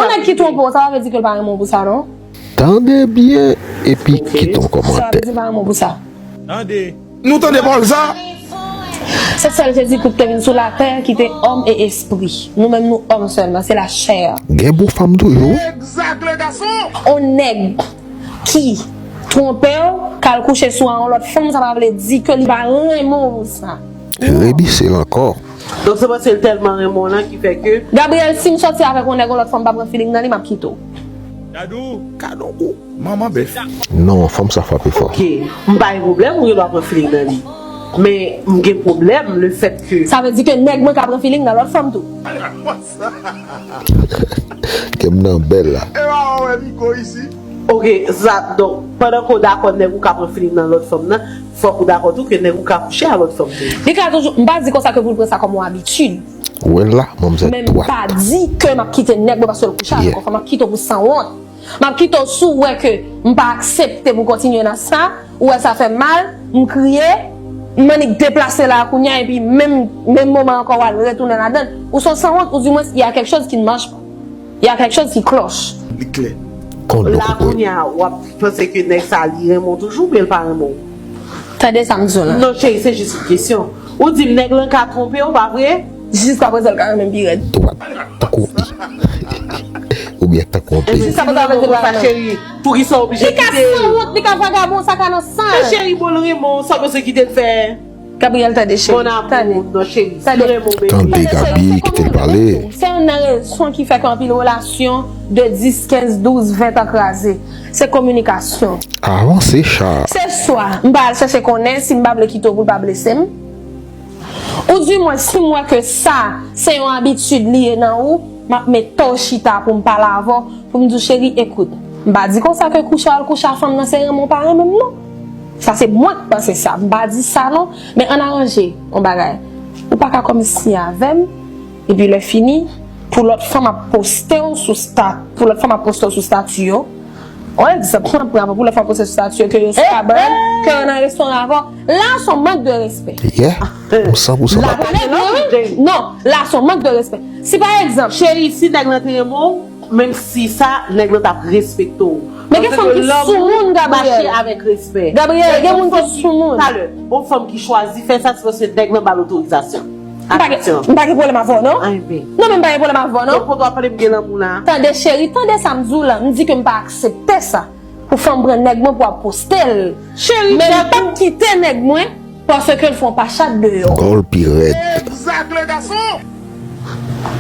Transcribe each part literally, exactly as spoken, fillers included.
Nèg ki twonpe w, sa pa vle di ke l pa renmen w pou sa, non. Tande byen epi kite yon Sa vle kòmantè. di pa renmen w pou sa. Tande. Nou tande pawòl sa? Se sèl Jezi Kris te vin sou latè ki te òm e espri. Nou menm nou òm sèlman, se lachè. Gen bon fanm toujou. Egzak le gason. On nèg ki twonpe w, k al kouche sou a yon lòt fanm, sa pa vle di ke li pa renmen w pou sa. Rebise l ankò. Donk se paske l tèlman renmen w lan ki fè ke Gabriel, si m sòti avèk yon nèg yon lòt fanm, m pa pran feeling nan li, m ap kite w. Dadou. Gadon kou. Manman bèf. Non, fanm sa frape fò. Ok, m pa gen pwoblèm ou gen dwa pran feeling nan li. Men m gen pwoblèm le fèt ke Sa vle di ke nèg mwen ka pran feeling nan lòt fanm tou. Kè m nan bèl la. E pa wè Miko isi. Ok, sa, donk, pandan ke w dakò nèg ou ka pran feeling nan lòt fanm nan, fòk ou dakò tou ke nèg ou ka kouche a lòt fanm tou. Li ka toujou, m pa di konsa ke pou l pran sa kòm yon abitid. Ou wè l la, manmzèl Men m dwat. pa di ke m ap kite nèg mwen paske l kouche avèk yon fanm, m ap kite w pou sanwont. M ap kite w si w wè ke m pa aksepte pou kontinye nan sa, ou wè sa fè m mal, m kriye, m annik deplase la kounye a, epi menm, menm moman ankò w al retounen ladan l. Ou se yon sanwont, ou dimwens, il y a quelque chose qui ne marche pas. Il y a quelque chose qui cloche. Li klè. Kon dlo La kokoye. Kounye a, w ap panse ke nèg sa li renmen w toujou, men l pa renmen w. Tande sa m di w la. Non, cheri, se jis yon kesyon. Ou di m nèg lan ka twonpe w, pa vre? Jiska prezan l ka renmen m pi rèd. Dwat. Tankou pi. Oubyen tankou yon pi. Jiska prezan l ka renmen w, cheri. Poukisa w oblije Li ka kite l? Sanwont, li ka vagabon, sa ka nan san. Men cheri, bon l renmen w, sa w bezwen kite l fè? Gabriel, tande cheri. Mon amour, non, cheri. Si w renmen w, baby. Tande Gabi, kite l pale. Se youn nan rezon ki fè ke anpil relasyon de dis, kenz, douz, ven tan kraze. Se kominikasyon. Avanse cha. Se swa m pa al chèche konnen si m pa vle kite w pou l pa blese m. Ou dimwen si m wè ke sa se yon abitid li ye nan ou, m ap mete w chita pou m pale avè w, pou m di w cheri, ekout, m pa di konsa ke kouche w al kouche a fanm nan se renmen w pa renmen m non. Sa se mwen k panse sa, m pa di sa non, men ann aranje yon bagay. Ou pa ka kòm si avè m, epi lè fini, pou lòt fanm ap poste w sou sta, pou lòt fanm ap poste w sou stati yo, yon egzanp, pran, pran pou lòt fanm poste sou stati yo ke yo sou kabann, ke yo nan restoran avè w, la se yon mank de respè. Yeah. M san pou san. Nèg mwen, wi. Non, la se yon mank de respè. Si pa egzanp, Cheri, si nèg lan te renmen w, menm si sa, nèg lan t ap respekte w. Men gen fanm ki soumoun, Gabriel. Mache avèk respè. Gabriel, gen moun ki soumoun. Talè, yon fanm ki chwazi fè sa, se paske nèg lan ba l otorizasyon. M pa gen, m pa gen pwoblèm avè w, non? Anyen. Non, men m pa gen pwoblèm avè w, non? Donk, kote w ap pale m gen lanmou la. Tande, cheri, tande sa m di w la. M di ke m pa aksepte sa. Pou fanm pran nèg mwen pou ap poste l. Cheri, Men m p ap kite nèg mwen paske l fè yon pachat deyò. Gòl pi rèd. Egzak le gason.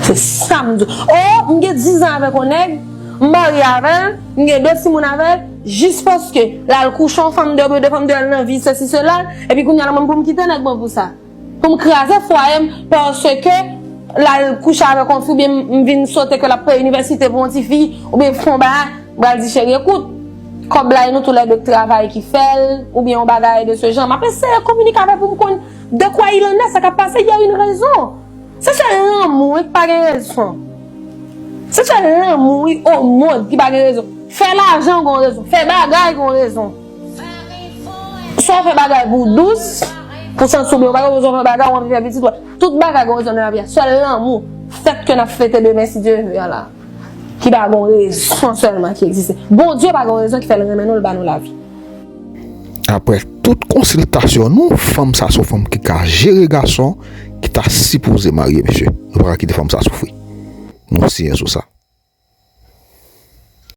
Se sa m di w. Oh, m gen diz an avèk yon nèg, m marye avè l, m gen de timoun avè l, jis paske l al kouche yon fanm de, de fanm de, l nan vi, sesi, sela, epi kounye a la, mwen pou m kite nèg mwen pou sa. Pou m kraze fwaye m, paske l al kouche avèk yon fi, oubyen m vin sote ke l ap peye inivèsite pou yon ti fi, oubyen fè yon bagay, m pral di, cheri, ekout, kòb la, e nou toulède k travay ki fè l, oubyen yon bagay de ce genre. M ap eseye kominike avè l pou m konn de quoi il en est, sa k ap pase, il y a une raison. Se sèl lanmou wi k pa gen rezon. Se sèl lanmou wi au monde ki pa gen rezon. Fè lajan gon rezon. Fè bagay gon rezon. Swa w fè bagay pou w dous, pou w santi w byen, ou pa gen bezwen fè bagay, ou anvi fè pitit, wè. Tout bagay gon rezon nan lavi a. Sèl lanmou, fèt ke n ap fete demen, si Dye vle a la, ki pa gon rezon sèlman ki egziste. Bondye pa gon rezon ki fè l renmen nou, l ba nou lavi. Apre tout konsiltasyon nou, fanm sa se yon fanm ki ka jere gason, ki ta sipoze marye, mesye. Nou pa ka kite fanm sa soufri. Nou siyen sou sa.